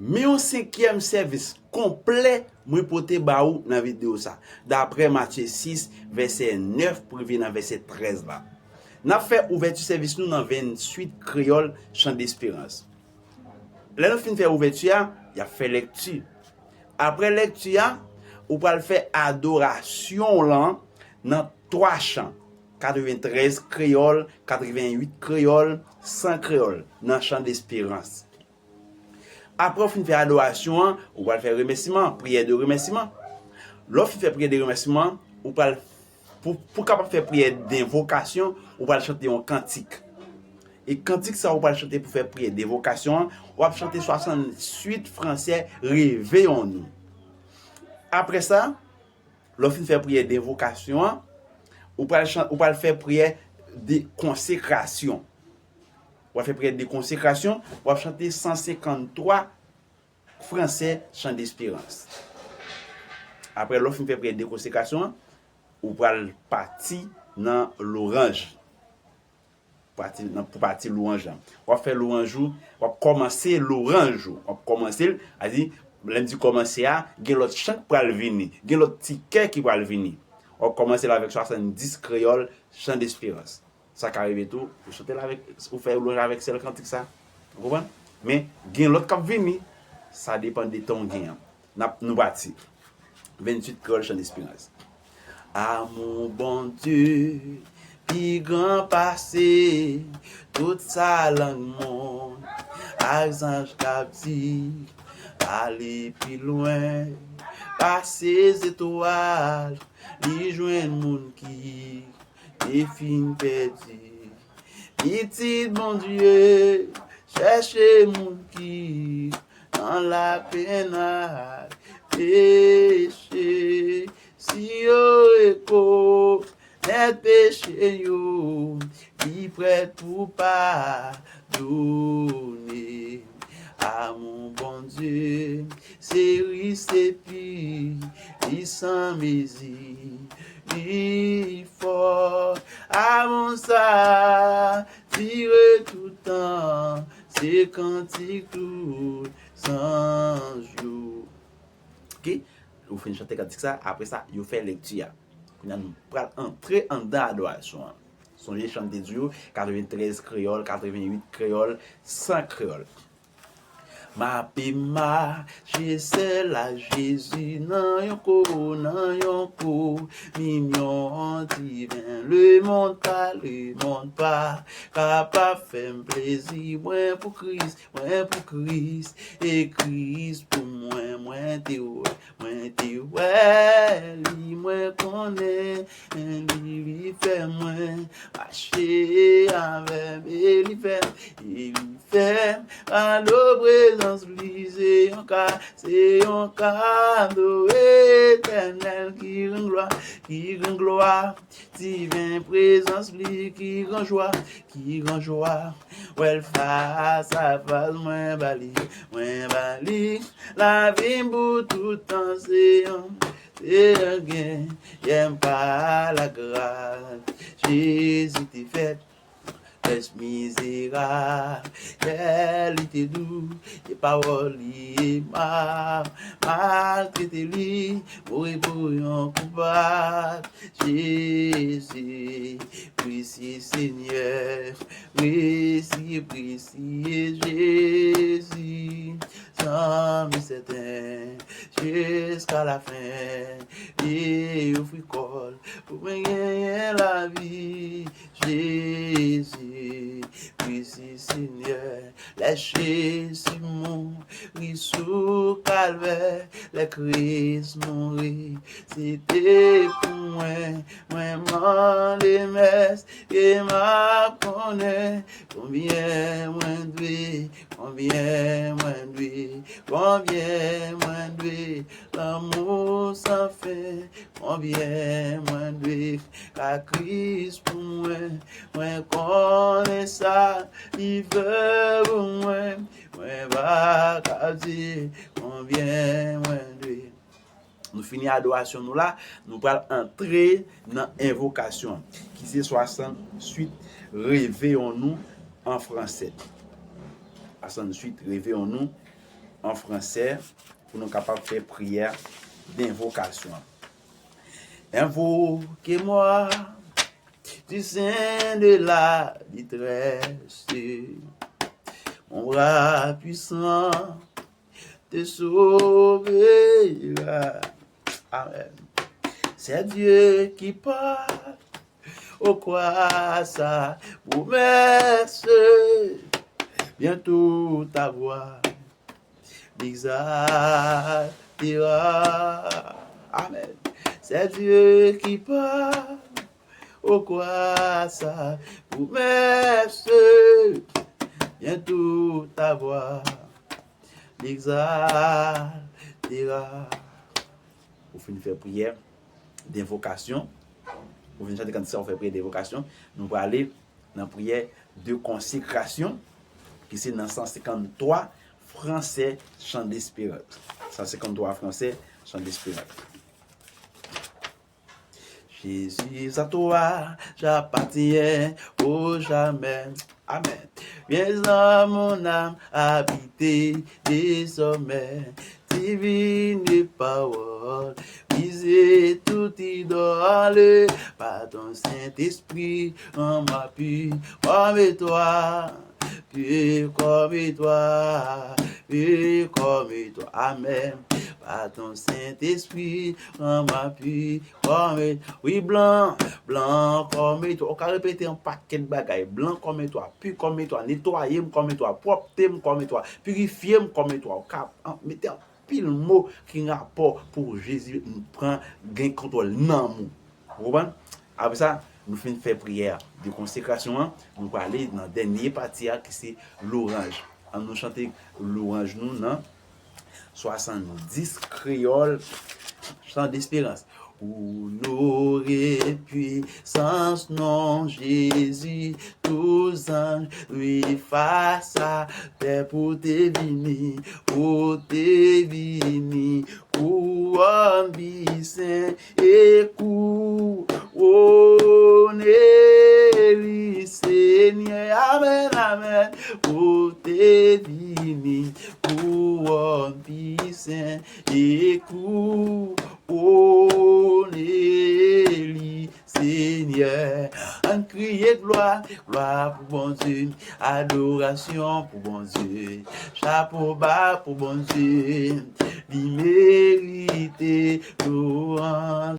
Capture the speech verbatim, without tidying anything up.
Men yon senkyèm sèvis konplè mwen pote ba ou nan videyo sa, dapre Matye sis, vèsè nèf pou rive nan vèsè trèz la. N ap fè ouvèti sèvis nou nan venntuit kreyòl Chan Desperans. Lè nou fin fè ouvèti a, y ap fè lèkti. Apre lèkti a, ou pral fè adorasyon w lan nan twa chan, katreventrèz kreyòl, katrevenuit kreyòl, san kreyòl, nan Chan Desperans. Apre w fin fè adorasyon an, ou pral fè remèsiman, priyè de remèsiman. Lè w fin fè priyè de remèsiman, ou pral, pou, pou kapab fè priyè denvokasyon, ou pral chante yon kantik. E kantik sa ou pral chante pou fè priyè denvokasyon an, w ap chante swasanntuit fransè Réveillons-nous. Apre sa, lè w fin fè priyè denvokasyon an, ou pral chan-, ou pral fè priyè de konsekrasyon. W ap fè priyè de konsekrasyon, w ap chante san senkanntwa fransè Chan Desperans. Apre lè w fin fè priyè de konsekrasyon an, ou pral pati nan lwanj. Pati nan, pou pati lwanj lan. W ap fè lwanj ou, w ap kòmanse lwanj ou. W ap kòmanse l, a di, lè m di kòmanse a, gen lòt chan k pral vini, gen lòt ti kè ki pral vini. W ap kòmanse l avèk swasanndis kreyòl Chan Desperans. Sa ka rive tou, ou chante l avèk, ou fè lwanj avèk sèl kantik sa. Ou konprann? Men, gen lòt k ap vini. Sa depann de tan w gen an. N ap, nou pati. Venntuit kreyòl Chan Desperans. Amou Bondye pi gran pase tout sa lang monn ak zanj k ap di, ale pi lwen pase zetwal, li jwenn moun ki te fin pèdi. Pitit Bondye chèche moun ki nan lapenn ak peche. Si yo rekonèt peche yo, li prèt pou padone. Amou Bondye se ris epi li san mezi, li fò. Amou sa dire toutan, se kantik tout zanj yo. Ok? Ou fin chante kantik sa, apre sa, yo fè lèkti a. Kounye a, nou pral antre anndan adorasyon an. Sonje, chan m te di yo, katreventrèz kreyòl, katrevenuit kreyòl, san kreyòl. M ape mache sèl ak Jezi nan yon kou, nan yon kou. Minyon diven, lemonn pa, lemonn pa kapab fè m plezi. Mwen pou Kris, mwen pou Kris, e Kris pou mwen. Mwen te wè, mwen te wè li, mwen konnen li, li fè mwen mache avè m, e li fè m, e li fè m kado prezans li. Se yon ka, se yon kado etènèl ki gen glwa, ki gen glwa. Diven prezans li ki gen jwa, ki gen jwa. Wè l fas a fas, mwen ba li, mwen ba li lavi m pou tout tan. Se yon, se yon gen, yè m pa lagras. Jezi te fèt pès mizerab, kè li te dou, e pawòl li emab, maltrete li, mouri pou yon koupab. Jezi, presye Senyè, presye, presye Jezi, zanmi sèten, jiska lafen, li ofri kò l pou mwen genyen lavi. Jezi, presye Senyè, lè Jezi mouri sou Kalvè, lè Kris mouri, se te pou mwen. Mwen mande mèsi, ke m ap konnen konbyen mwen dwe, konbyen mwen dwe, konbyen mwen dwe, lanmou san fen, konbyen mwen dwe, ka Kris pou mwen. Mwen konnen sa li fè pou mwen, mwen pa ka di konbyen mwen dwe. Nou fini adorasyon nou la, nou pral antre nan envokasyon, ki se swasantuit Réveillons-nous an fransè. Swasantuit Réveillons-nous an fransè pou nou kapab fè priyè denvokasyon an. Invoquez-moi du sein de la détresse, mon bras puissant te sauvera. Amen. C'est Dieu qui parle, au croire sa promesse, bientôt ta voix m'exaltera. Amen. C'est Dieu qui parle, au croire sa promesse, bientôt ta voix m'exaltera. Ou fin fè priyè denvokasyon. Ou fin chante kantik sa, ou fè priyè denvokasyon. Nou prale nan priyè de konsekrasyon, ki se nan san senkanntwa fransè, Chan Desperans. San senkanntwa fransè, Chan Desperans. Jésus, à toi j'appartiens au jamais. Amen. Viens dans mon âme habiter désormais. Divine parole, briser toute idole. Par ton Saint-Esprit, rends-moi pur comme toi. Pur comme toi, pur comme toi. Amen. Par ton Saint-Esprit, rends-moi pur comme toi. Wi, blan, blan comme toi. Ou ka repete yon pakèt bagay. Blan comme toi, pur comme toi. Netwaye m comme toi, pwòpte m comme toi, pirifye m comme toi. Ou ka an, mete anpil mo ki gen rapò pou Jezi pran, gen kontwòl nanm ou. Ou konprann? Apre sa, nou fin fè priyè de konsekrasyon an, nou prale nan dènye pati a ki se lwanj. Ann nou chante lwanj nou nan swasanndis kreyòl, Chan Desperans. Onore, pwisans non Jezi, tou zanj leve fas atè pou te vini, pou te vini. Kouwòn, bisen e kouwone li, Senyè. Amèn, amèn. Pou te vini, kouwòn, bisen e kouwone li, Senyè. Ann kriye glwa, glwa pou Bondye, adorasyon pou Bondye, chapo ba pou Bondye, li merite lwanj.